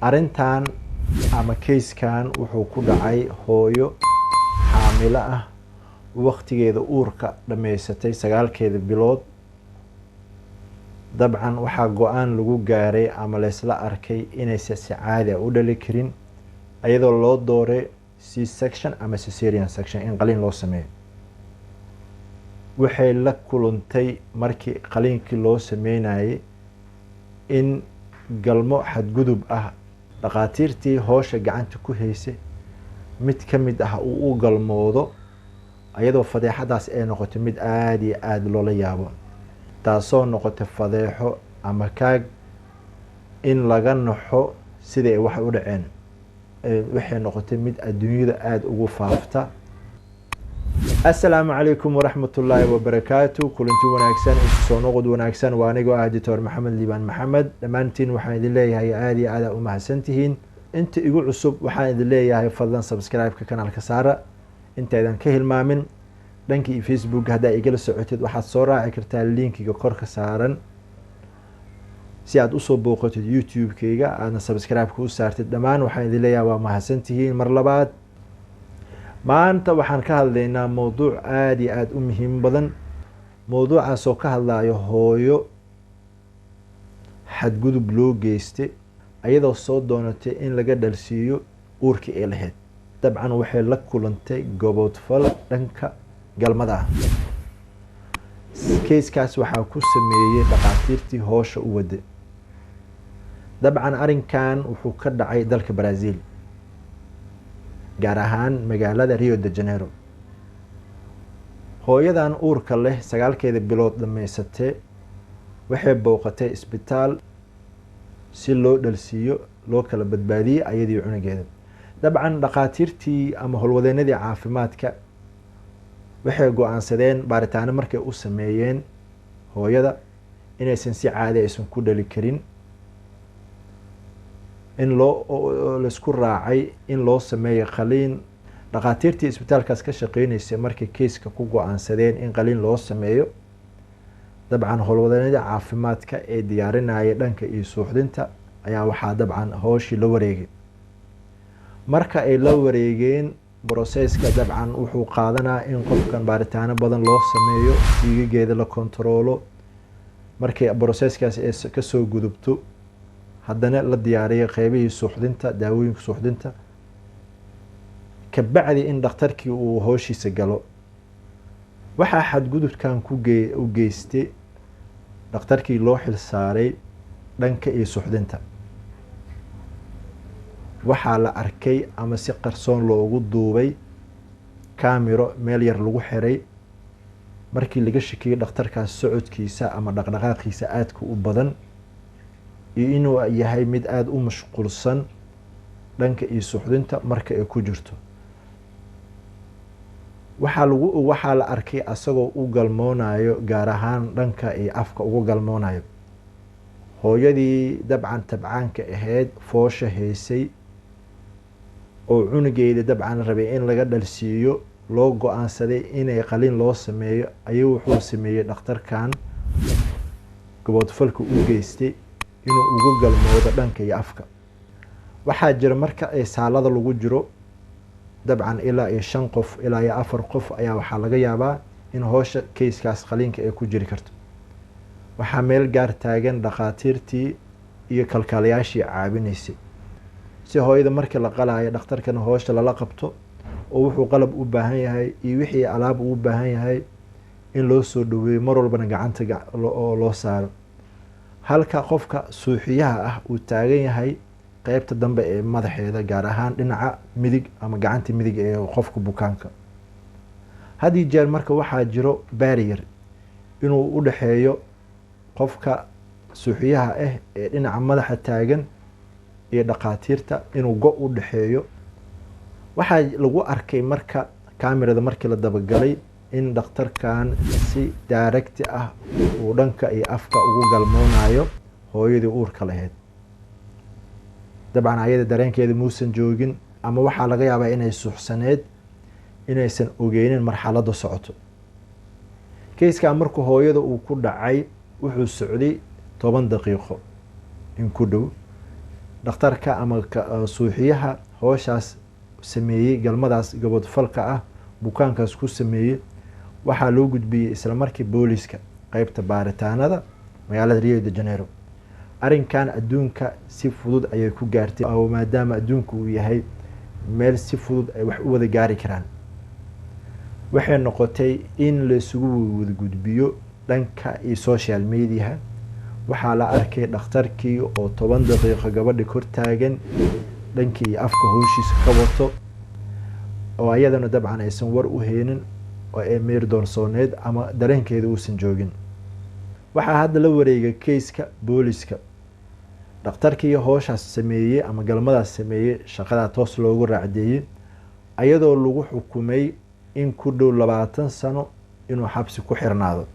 Arrintan ama case-kan wuxuu ku dhacay hooyo xaamilo ah, waqtigeeda uurka dhammaysatay, 9-keeda bilood. Dabcan waxaa go-aan lagu gaaray ama laysla arkay inaysan si caadi ah u dhali karin, iyadoo loo dooray C section ama cesarean section, in qaliin loo sameeyo. Waxay la kulantay markii qaliinkii loo sameynayay in galmo xadgudub ah dhakhaatiirtii hoosha gacanta ku haysay mid ka mid ah uu u galmoodo, iyadoo fadeexadaas ay noqotay mid aada iyo aada loola yaabo, taasoo noqotay fadeexo ama kaag in laga naxo sidai ay wax u dhaceen. Waxay noqotay mid adduunyada aada ugu faafta. Assalaamu calaykum waraxmatullaahi wabarakaatu. Kulanti wanaagsan, isu soo noqod wanaagsan. Waa anigoo ah Doctor Maxamed Liibaan Maxamed. Dhammaantiin waxaan idin leeyahay aada iyo aada u mahadsantihiin. Inta igu cusub waxaan idin leeyahay fadlan subscribe-ka kanaalka saara intaydan ka hilmaamin. Dhankii Facebook haddaa igala socotid, waxaad soo raaci kartaa linkiga kor ka saaran si aad usoo booqatid YouTube-kayga, aadna subscribe-ka u saartid. Dhammaan waxaan idin leeyahay waa mahadsantihiin mar labaad. Maanta waxaan ka hadlaynaa mowduuc aada iyo aada u muhiim badan, mowduucaasoo ka hadlayo hooyo xadgudub loo geystay, ayadoo soo doonatay in laga dhalsiiyo uurkii ay lahayd. Dabcan waxay la kulantay gaboodfal dhanka galmada ah. Case-kaas waxaa ku sameeyey dhakhaatiirtii hoosha u waday. Dabcan arrinkan wuxuu ka dhacay dalka Brazil, gaar ahaan magaalada Rio de Janeiro. Hooyadan uurka leh, 9-keeda bilood dhammaysatee, waxay booqatay isbitaal si loo dhalsiiyo, loo kala badbaadiyey ayadii cunugeeda. Dabcan dhakhaatiirtii ama howlwadeenadii caafimaadka waxay go-aansadeen baaritaano markay u sameeyeen hooyada inaysan si caadi aysan ku dhali karin, in loo laisku raacay in loo sameeyo qaliin. Dhakhaatiirtii isbitaalkaas ka shaqeyneysay markay case-ka ku go-aansadeen in qaliin loo sameeyo, dabcan howlwadeenadii caafimaadka ee diyaarinaya dhanka iyo suuxdinta ayaa waxaa dabcan hooshii la wareegay. Marka ay la wareegeen process-ka, dabcan wuxuu qaadanaa in qofkan baaritaano badan loo sameeyo, dhiigageeda la kontaroolo. Markay process-kaas ay kasoo gudubto, haddana la diyaariyo qeybihii suuxdinta, daawooyinka suuxdinta, kabacdi in dhakhtarkii uu hooshiisa galo. Waxaa xadgudubkan ku u geystay dhakhtarkii loo xil saaray dhanka iyo suuxdinta. Waxaa la arkay ama si qarsoon loogu duubay camero meel yar lagu xiray, markii laga shakiyey dhakhtarkaas socodkiisa ama dhaqdhaqaaqiisa aadka u badan iyo inuu yahay mid aada u mashquulsan dhanka iyo suuxdinta marka ay ku jirto. Waxaa la arkay asagoo u galmoonayo, gaar ahaan dhanka iyo afka ugu galmoonayo hooyadii dabcan tabcaanka ahayd, foosha haysay oo cunugeeda dabcan rabay in laga dhalsiiyo, loo go-aansaday inay qaliin loo sameeyo. Ayuu wuxuu sameeyey dhakhtarkan gaboodfalka u geystay inuu ugu galmoodo dhanka iyo afka. Waxaa jira marka ay saalada lagu jiro, dabcan ilaa iyo shan qof ilaa iyo afar qof ayaa waxaa laga yaabaa in hoosha case-kaas qaliinka ay ku jiri karto. Waxaa meel gaar taagan dhakhaatiirtii iyo kalkaalayaashii caawinaysay, si hooyada markii la qalaayo dhakhtarkana hoosha lala qabto, oo wuxuu qalab u baahan yahay iyo wixii alaab uu u baahan yahay in loo soo dhaweeyo, mar walbana gacanta loo saaro, halka qofka suuxiyaha ah uu taagan yahay qeybta dambe ee madaxeeda, gaar ahaan dhinaca midig ama gacanta midig ee qofka bukaanka. Had iyo jeer marka waxaa jiro barrier inuu u dhexeeyo qofka suuxiyaha ah ee dhinaca madaxa taagan iyo dhakhaatiirta, inuu go u dhexeeyo. Waxaa lagu arkay marka camerada markii la dabagalay in dhakhtarkan si direct ah uu dhanka iyo afka ugu galmoonayo hooyadii uurka lahayd. Dabcan ayada dareenkeeda muusan joogin, ama waxaa laga yaabaa inay suuxsaneed, inaysan ogeynin marxaladda socoto. Case-kaa markuu hooyada uu ku dhacay wuxuu socday 10 daqiiqo in ku dhow. Dhakhtarka ama suuxiyaha hooshaas sameeyey, galmadaas gabodfalka ah bukaankaas ku sameeyey, waxaa loo gudbiyey isla markii booliska qeybta baaritaanada magaalada Rio de Janeiro. Arrinkan adduunka si fudud ayay ku gaartay, maadaama adduunku uu yahay meel si fudud ay wax u wada gaari karaan. Waxay noqotay in laisugu wada gudbiyo dhanka iyo social mediaha. Waxaa la arkay dhakhtarkii oo 10 daqiiqo gabadhi kor taagan, dhankii iyo afka howshiisa ka wato, oo ayadana dabcan aysan war u heynin oo ay meer doorsooneed ama dareenkeeda uusan joogin. Waxaa hadda la wareegay keyska booliska. Dhakhtarkii howshaas sameeyey ama galmadaas sameeyey shaqadaa toos loogu raacdeeyey, ayadoo lagu xukumay in ku dhow 20 sano inuu xabsi ku xirnaado.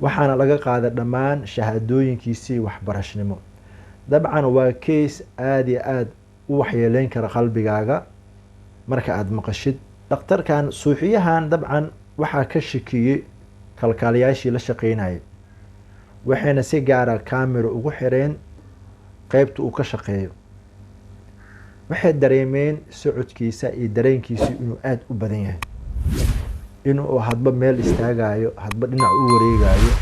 Waxaana laga qaaday dhammaan shahaadooyinkiisii waxbarashnimo. Dabcan waa case aada iyo aada u waxyeeleyn kara qalbigaaga marka aada maqashid. Dhakhtarkan suuxiyahan dabcan waxaa ka shakiyey kalkaaliyaashii la shaqeynayay, waxayna si gaara camera ugu xireen qeybta uu ka shaqeeyo. Waxay dareemeen socodkiisa iyo dareenkiisa inuu aada u badan yahay, inuu hadba meel istaagayo, hadba dhinac u wareegayo,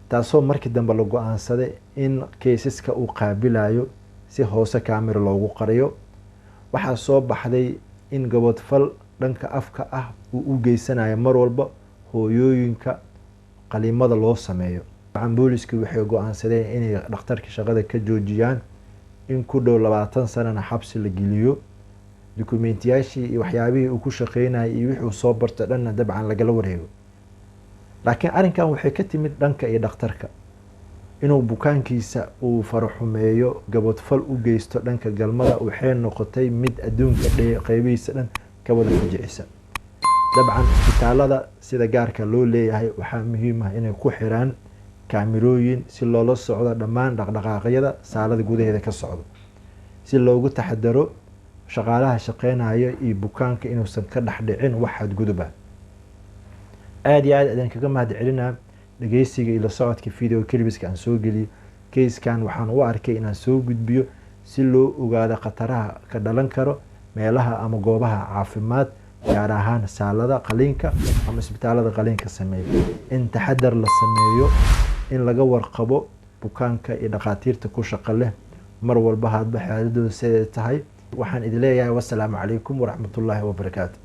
taasoo markii dambe la go-aansaday in keysaska uu qaabilayo si hoose camera loogu qariyo. Waxaa soo baxday in gabodfal dhanka afka ah uu u geysanayo mar walba hooyooyinka qaliimada loo sameeyo. Dabcan booliskii waxay go-aansadeen inay dhakhtarka shaqada ka joojiyaan, in ku dhow 20 sanana xabsi la geliyo, dukumentiyaashii iyo waxyaabihii uu ku shaqeynayay iyo wixii uu soo bartay dhanna dabcan lagala wareego. Laakiin arrinkan waxay ka timid dhanka iyo dhakhtarka inuu bukaankiisa uu faraxumeeyo, gabodfal u geysto dhanka galmada. Waxay noqotay mid adduunka qeybihiisa dhan ka wada fujicisa. Dabcan isbitaalada sida gaarka loo leeyahay waxaa muhiim ah inay ku xiraan kaamirooyin si loola socdo dhammaan dhaqdhaqaaqyada saalada gudaheeda ka socdo, si loogu taxadaro shaqaalaha shaqeynaya iyo bukaanka inuusan ka dhex dhicin wax xadgudub ah. Aada iyo aad idin kaga mahad celinaa dhegeysiga iyo la socodka video clipska aan soo geliyey. Keyskan waxaan u arkay inaan soo gudbiyo si loo ogaado khataraha ka dhalan karo meelaha ama goobaha caafimaad, gaar ahaan saalada qaliinka ama isbitaalada qaliinka sameeya. In taxadar la sameeyo, in laga warqabo bukaanka iyo dhakhaatiirta ku shaqo leh mar walba hadba xaaladooda siday tahay. Waxaan idin leeyahay wassalaamu calaykum waraxmatullaahi wabarakaatu.